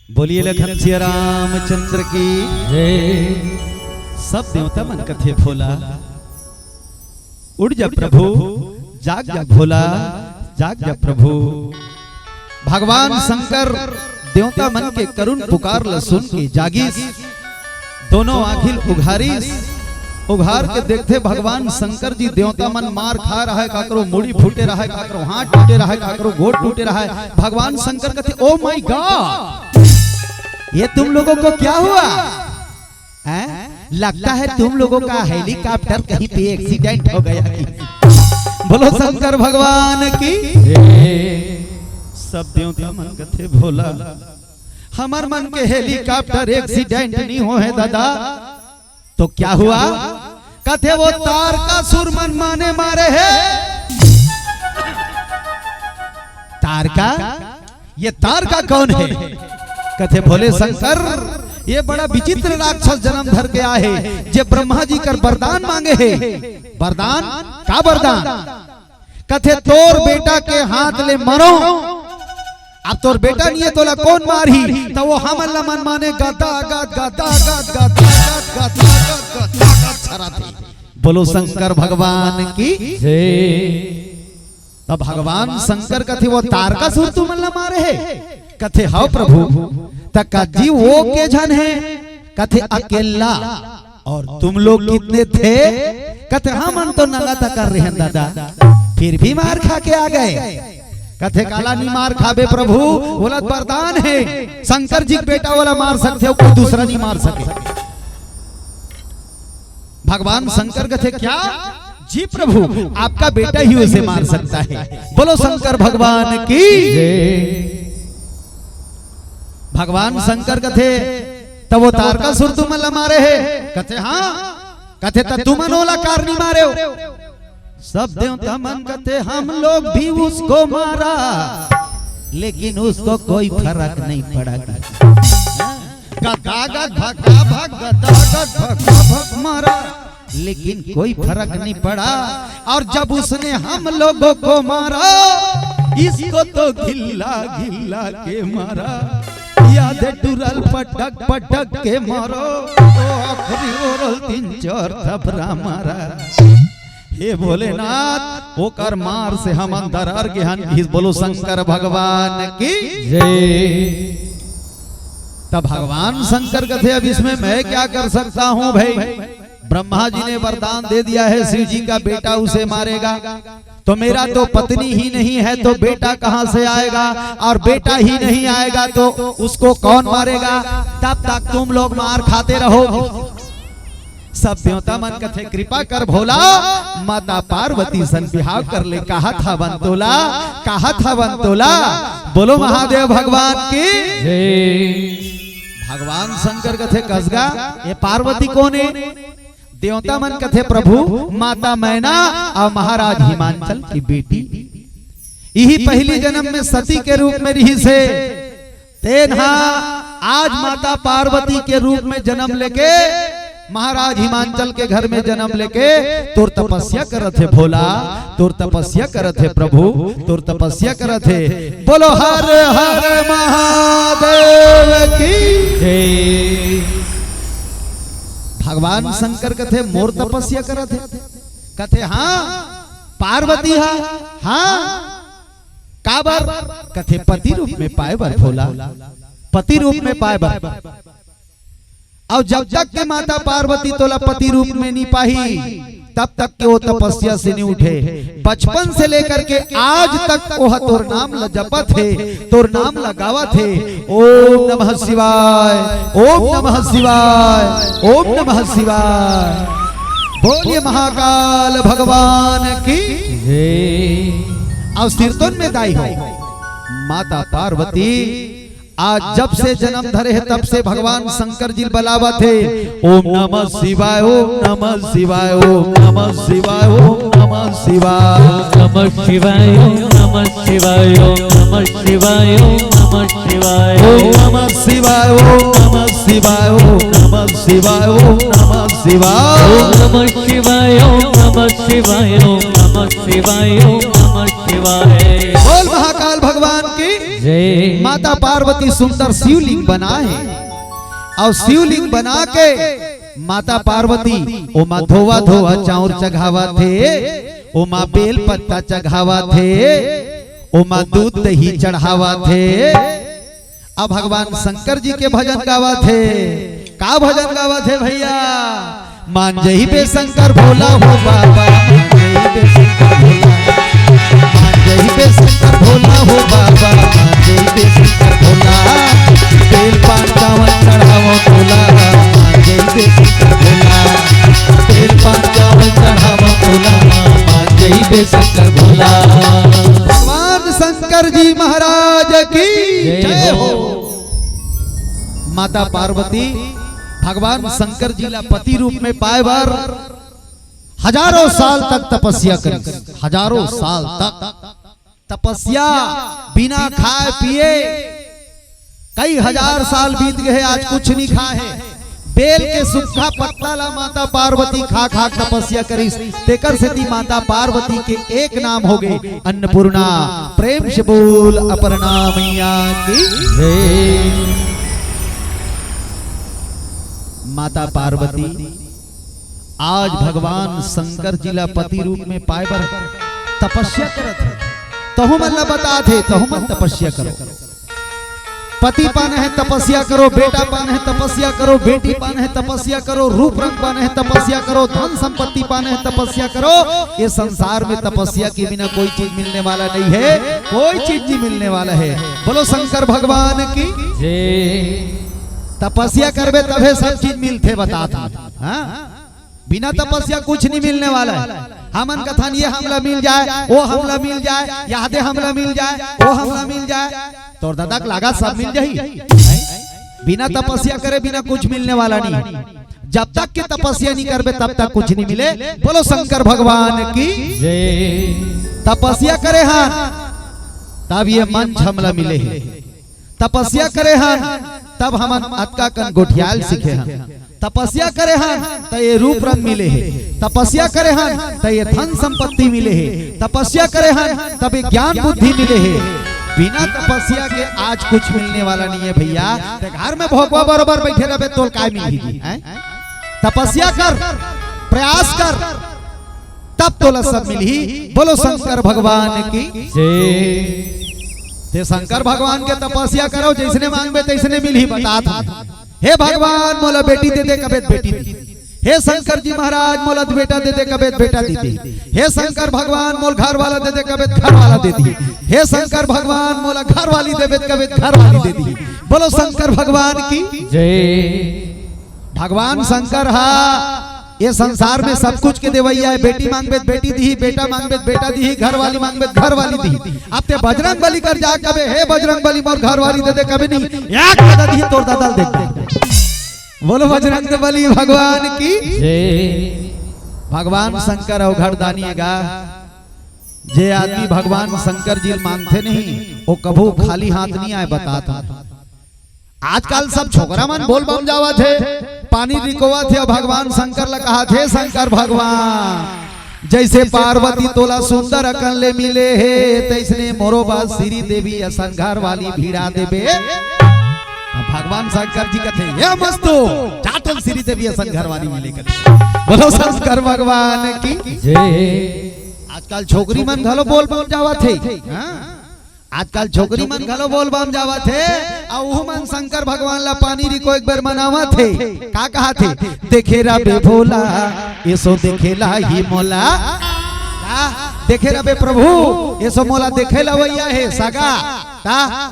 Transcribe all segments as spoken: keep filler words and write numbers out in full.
बोलिए लखन सिया रामचंद्र की। जय। सब देवता मन कथे भोला, उठ जा प्रभु, जाग जा भोला, जाग जा प्रभु। भगवान शंकर देवता मन के करुण पुकार ल सुन के जागिस, दोनों आँखी ल उघारिस। उघार के देखथे भगवान शंकर जी, देवता मन मार खा रहय, काकरो मुड़ी फूटे रहय, काकरो हाथ टूटे रहय, काकरो गोड़ टूटे रहय। भगवान शंकर कथे, "Oh my God, ये तुम लोगों को क्या हुआ? हैं? लगता है तुम लोगों का हेलीकॉप्टर कहीं पे एक्सीडेंट हो गया कि।" बोलो शंकर भगवान की। सब देवता मन कथे, "भोला, हमर मन के हेलीकॉप्टर एक्सीडेंट नहीं हो है दादा।" तो क्या हुआ? कथे, "वो तारकासुर मन माने मारे हे।" तारका? ये तारका कौन है? कथे, "भोले शंकर, ये बड़ा विचित्र राक्षस जन्म धर के आए हे, जे ब्रह्मा जी कर वरदान मांगे हे।" वरदान? का वरदान? कथे, "तोर बेटा के हाथ ले मरो, अब तोर बेटा नहीं है, तोला कौन मारही?" त वो हमन ला मन माने गदा गद, गदा गद, गदा गद, गदा गद, गदा गद छराथे। बोलो शंकर भगवान की। जय। त भगवान शंकर कथे, "वो तारकासुर तुमन ला मारे हे?" कथे, "हव प्रभु।" "त कज्जी वो के झन हे?" कथे, "अकेला।" "और तुम लोग कितने थे?" कथे, "हमन तो नंगा तकर रहेन दादा, फिर भी मार खा के आ गए।" कथे, "काला नी मार खाबे प्रभु, ओला वरदान हे, शंकर जी के बेटा ओला मार सकथे, कोई दूसरा नी मार सके।" भगवान शंकर कथे, "क्या?" "जी प्रभु, आपका बेटा ही उसे मार सकता है।" बोलो शंकर भगवान की। जय। भगवान शंकर कथे, "त वो तारकासुर तुमन ला मारे हे?" कथे, "हाँ।" कथे, "त तुमन ओला काबर नी मारेव?" सब देवता मन कथे, "हम लोग भी उसको मारा, लेकिन उसको कोई फर्क नहीं पड़ा।" गदा गद भगा भग, गदा गद भगा भग मारा, लेकिन कोई फर्क नहीं पड़ा। और जब उसने हम लोगों को मारा, इसको तो घिल्ला घिल्ला के मारा। याद टुरल पटक पटक के मारो, ओ आखिरी ओरल तीन चार थपरा मारा। हे भोलेनाथ, ओकर मार से हमन दरार गे हन। इस बोलो शंकर भगवान की। जय। तब भगवान शंकर कथे, "अब इसमें मैं क्या कर सकता हूँ भाई?" ब्रह्मा जी ने वरदान दे दिया है, शिव जी का बेटा उसे मारेगा, तो मेरा तो पत्नी ही नहीं है, तो बेटा कहाँ से आएगा? और बेटा ही नहीं आएगा, तो उसको कौन मारेगा? तब तक तुम लोग मार खाते रहो। सब देवता मन कथे, "कृपा कर भोला, माता पार्वती सन बिहाव कर ले, कहत हवन तोला, कहत हवन तोला।" बोलो महादेव भगवान की। जय। भगवान शंकर कथे, "कसगा, ये पार्वती कोन हे?" देवता मन कथे, "प्रभु, माता मैना और महाराज हिमांचल की बेटी। इही पहली जन्म में सती के रूप में रिहिस हे, तेन हा आज माता पार्वती के रूप में जन्म लेके, महाराज हिमांचल के घर में जन्म लेके तोर तपस्या करत हे भोला, तोर तपस्या करत हे प्रभु, तोर तपस्या करत हे।" बोलो हर हर महादेव की। जय। भगवान शंकर कथे, "मोर तपस्या करत हे?" कथे, "हाँ।" "पार्वती हा?" "हाँ।" "काबर?" कथे, "पति रूप में पाए बर भोला, पति रूप में पाए बर।" अउ जब तक के माता पार्वती तोला पति रूप में नी पाही, तब तक के वो तपस्या से नी उठे। बचपन से लेकर के आज तक ओह तोर नाम ल जपत हे, तोर नाम ल गावत हे। ओम नमः शिवाय, ओम नमः शिवाय, ओम नमः शिवाय। बोलिए महाकाल भगवान की। जय। अउ सिरतोन में दाई हो, माता पार्वती आज जब से जन्म धरे हे, तब से भगवान शंकर जी ल बलावत हे। ओम नमः शिवाय, ओम नमः शिवाय, ओम नमः शिवाय, ओम नमः शिवाय। नमः शिवाय, ओम नमः शिवाय, ओम नमः शिवाय, ओम नमः शिवाय। ओम नमः शिवाय, ओम नमः शिवाय, ओम नमः शिवाय, ओम नमः शिवाय। ओम नमः शिवाय, ओम नमः शिवाय, ओम नमः शिवाय, ओम नमः शिवाय। बोल महाकाल भगवान की। जय। माता पार्वती सुंदर शिवलिंग बनाए हे। अउ शिवलिंग बना के माता पार्वती ओमा धोवा धोवा चाउर चघावत हे, ओमा बेल पत्ता चघावत हे, ओमा दूध दही चढ़ावत हे। अब भगवान शंकर जी के भजन गावत हे। का भजन गावत हे भैया? मान जइबे शंकर भोला हो बाबा, मान जइबे शंकर भोला, मान जइबे शंकर भोला हो बाबा, मान जइबे शंकर भोला। बेल पान चावल चढ़ावव तोला, मान जइबे शंकर भोला। बेल पान चावल चढ़ावव तोला, मान जइबे शंकर भोला। भगवान शंकर जी महाराज की जय जय हो। हो। माता पार्वती भगवान शंकर जी ला पति रूप में पाए बर हजारों साल तक तपस्या करिस। हजारों साल तक तपस्या, बिना खाए पिए कई हजार साल बीत गए, आज कुछ नहीं खाए हे। बेल के सूखा पत्ता ला माता पार्वती खा खा तपस्या करिस। तेकर सेती माता पार्वती के एक नाम हो गए अन्नपूर्णा। प्रेम से बोल अपरना मैया की जय। माता पार्वती आज भगवान शंकर जी ला पति रूप में पाए बर तपस्या करत हे। तहु मन ला बतात हे, तहु मन तपस्या करो। पति पाना हे तपस्या करो, बेटा पाना हे तपस्या करो, बेटी पाना हे तपस्या करो, रूप रंग पाना हे तपस्या करो, धन संपत्ति पाना हे तपस्या करो। ये संसार में तपस्या के बिना कोई चीज मिलने वाला नहीं है, कोई चीज नहीं मिलने वाला है। बोलो शंकर भगवान की जय। तपस्या करबे तभे सब चीज मिलथे, बतात हँव। हाँ? बिना तपस्या कुछ नहीं मिलने वाला है। हमन कथन ये हमला मिल जाए, वो हमला मिल जाए, यादे हमला मिल जाए, वो हमला मिल जाए। तोर दादा के लागा सब मिल जाही। बिना तपस्या करे बिना कुछ मिलने वाला नहीं। जब तक के तपस्या नहीं करबे तब तक कुछ नहीं मिले। बोलो शंकर भगवान की जय। तपस्या करे हन तब ये मंच हमला मिले हे। तपस्या करे हन तब हमन अतका कन गोठियाल सीखे हन। तपस्या करे हन त ये रूप रंग मिले हे। तपस्या करे हन त ये धन संपत्ति मिले हे। तपस्या करे हन तब ये ज्ञान बुद्धि मिले हे। बिना तपस्या के आज कुछ मिलने वाला नहीं है भैया। ते घर में भोकवा बरोबर बैठे रहबे तोल काय मिलही जी, हैं? तपस्या कर, प्रयास कर, तब तोला सब मिलही। बोलो शंकर भगवान की जय। ते शंकर भगवान के तपस्या करो, जैसने मांगबे तैसने मिलही। बतात हँव, हे भगवान मोला बेटी दे दे, कबे त बेटी दे। हे शंकर जी महाराज मोला बेटा दे दे, कबे त बेटा दे दे। हे शंकर भगवान मोला घर वाला दे दे, कबे त घर वाला दे दे। हे शंकर भगवान मोला घर वाली देबे त कबे त घर वाली दे दे। बोलो शंकर भगवान की जय। भगवान शंकर हा ये संसार में सब कुछ के देवैया हे। बेटी मांगबे त बेटी दिही, बेटा मांगबे त बेटा दिही, घर वाली मांगबे त घर वाली दिही। अब ते बजरंग बली कर जा कबे, हे बजरंग बली मोर घर वाली दे दे, कबे नहीं, एक दे दिही तोर दादा ल दे दे। बोलो बजरंग बली भगवान की जय। भगवान शंकर अवघड़दानी हे गा। जे आदमी भगवान शंकर जी ल मांगथे नहीं, वो कभू खाली हाथ नहीं आए, बतात हँव। आजकल सब छोकरा मन बोल बम जावत हे, पानी रिकोवत हे, भगवान शंकर ला कहत हे, शंकर भगवान, जैसे पार्वती तोला सुंदर अकन ले मिले हे, तैसने मोरो बर श्री देवी असन घर वाली भिड़ा देबे। त भगवान शंकर जी कथे, "ए मस्तू, जा तोला श्री देवी असन घर वाली मिले," कथे। बोलो शंकर भगवान की जय। आजकल छोकरी मन घलो बोल बम जावत हे, हाँ? आजकल छोकरी मन घलो बोल बम जावत हे, अउ उहू मन शंकर भगवान ला पानी रिको एक बेर मनावत हे। का कहत हे? "देखे रबे भोला, एसो देखेला ही मोला।" का? "देखे रबे प्रभु, एसो मोला देखे लवैया हे सगा।" का?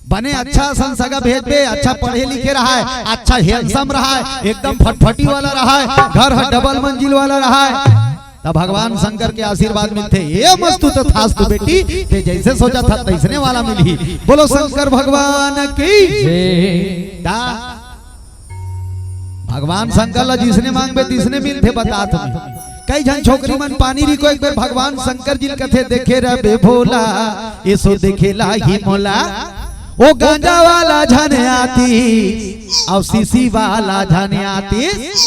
बने अच्छा असन सगा भेजबे, अच्छा पढ़े लिखे रहय, अच्छा handsome रहय, एकदम फटफटी वाला रहय, घर ह double मंजिल वाला रहय। त भगवान शंकर के आशीर्वाद मिलथे। ए मस्तु तथास्तु बेटी, ते जैसे सोचत हस तैसने वाला मिलही। बोलो शंकर भगवान की जय। दा। भगवान शंकर ला जिसने मांगबे तिसने मिलथे, बतात हँव। कई झन छोकरी मन पानी रिको एक बेर भगवान शंकर जी ल कथे, "देखे रबे भोला, एसो देखेला ही मोला।" ओ गांजा वाला झन आतिस, अउ सीसी वाला झन आतिस।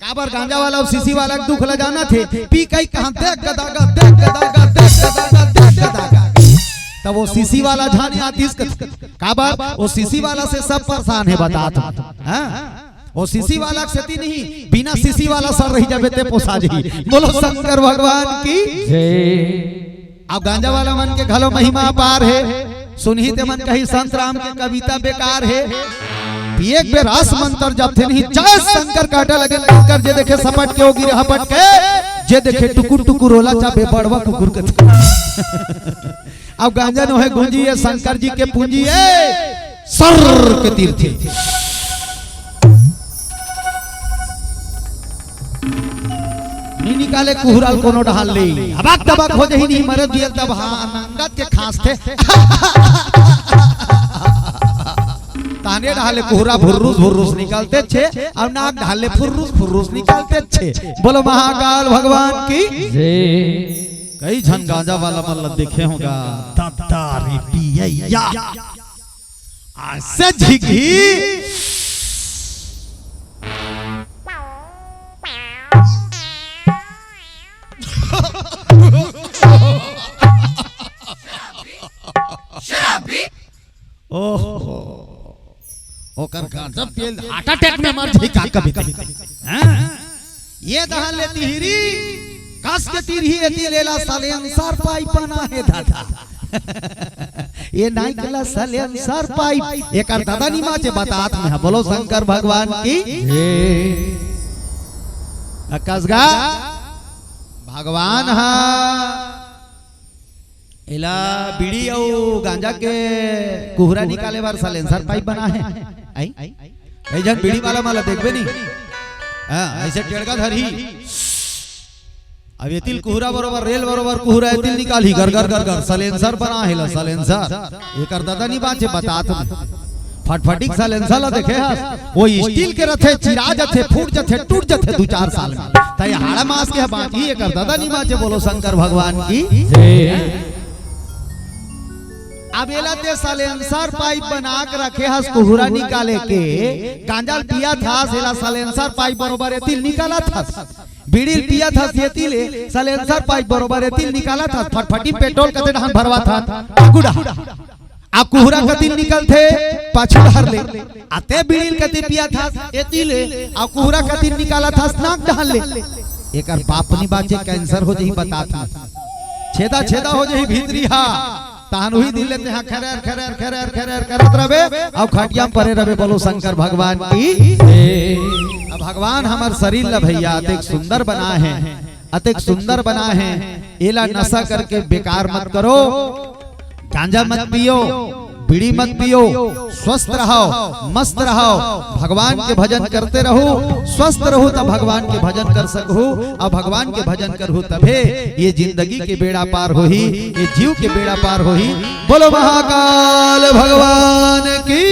काबर गांजा वाला अउ सीसी वाला के दुख ल जानत हे? पी कई कहाँ देख गदागा, देख गदागा, देख गदागा, देख गदागा। तब वो सीसी वाला झन आतिस कथे, काबर वो सीसी वाला से सब परेशान हे, बतात हंव। हाँ? वो सीसी वाला के सेती नहीं, बिना सीसी वाला सर रही जाबे ते पोसा जाही। बोलो शंकर भगवान की। जय। अब गांजा वाला मन के घलो महिमा अपार हे। सुनही ते मन कही संत राम के कविता बेकार हे। एक बेर आस मंतर जाथे नहीं, जय शंकर काटा लगे शंकर, जे देखे सपट के ओ गिरे हपट के, जे देखे टुकुर टुकुर ओला चाबे बड़वा कुकुर कथे। अब गांजा नोहे गुंजी ए, शंकर जी के पूंजी ए, सर के तीर थे। नी निकाले कुहरा ल कोनो डहार ले, हबक दबक हो जही, नहीं मरे दियल तब हाँ नंगत के खांस थे। ताने डहार ले कुहरा भुर्रुस भुर्रुस निकलते छे, अउ नाक डहार ले फुर्रुस फुर्रुस निकलते छे। बोलो महाकाल भगवान की। जय। कई झन गांजा वाला मन ल देखे होगा। दद्दा रे पियैया। अइसे झिकही। ओहो। ओकर गांजा पियल heart attack में मर जाही का कभी कभी। हाँ? ये डहार ले तिहरी, कस के तिरही एती ले ला, silencer pipe बना हे दादा। ये नाई के ला silencer pipe, एकर दादा नी बांचे बतात हंव। बोलो शंकर भगवान की। हे। अकस गा, भगवान हा एला बीड़ी अउ गांजा के कुहरा निकाले बर silencer pipe बना हे। आई? कई झन बीड़ी वाला मन ल देखबे नी। हाँ, अइसे टेड़गा धरही। अब एती ले कुहरा बरोबर, रेल बरोबर कुहरा एती ले निकालही, गर, गर, गर, गर, silencer बना हे ला, silencer। एकर दादा नी बांचे बतात हंव। फटफटी के silencer ला देखे हस, वो steel के रथे, चिरा जथे, फूट जथे, टूट जथे दू चार साल में। त ये हाड़ा मांस के बांचही, एकर दादा नी बांचे। बोलो शंकर भगवान की। जय। अब एला ते silencer pipe बना के रखे हस कुहरा निकाले के, गांजा ल पियत हस, एला silencer pipe बरोबर एती ले निकालत हस, बीड़ी ल पियत हस एती ले, silencer pipe बरोबर एती ले निकालत हस, फटफटी पेट्रोल कते डहान भरवात हस, आगू डहान। आ कुहरा कती ले निकलथे, पाछू डहार ले। आ ते बीड़ी ल कती पियत हस एती ले, आ कुहरा कती ले निकालत हस, नाक डहार ले। एकर बाप नी बांचे, cancer हो जही बतात हंव। छेदा छेदा हो जही भीतरी हा। तहन उही दिन ले तेहा खरेर, खरेर, खरेर, खरेर करत रबे, अउ खटिया में परे रबे। बोलो शंकर भगवान की। अब भगवान हमर शरीर ला भैया अतेक सुंदर बना हे, अतेक सुंदर बना हे, एला नशा करके बेकार मत करो, गांजा मत पियो, बीड़ी मत पियो, स्वस्थ रहो, मस्त रहो, भगवान के भजन करते रहो, स्वस्थ रहो तब भगवान के भजन कर सकहू, अउ भगवान के भजन करहू तभे ये जिंदगी के बेड़ा पार होही, ये जीव के बेड़ा पार होही। बोलो महाकाल भगवान की।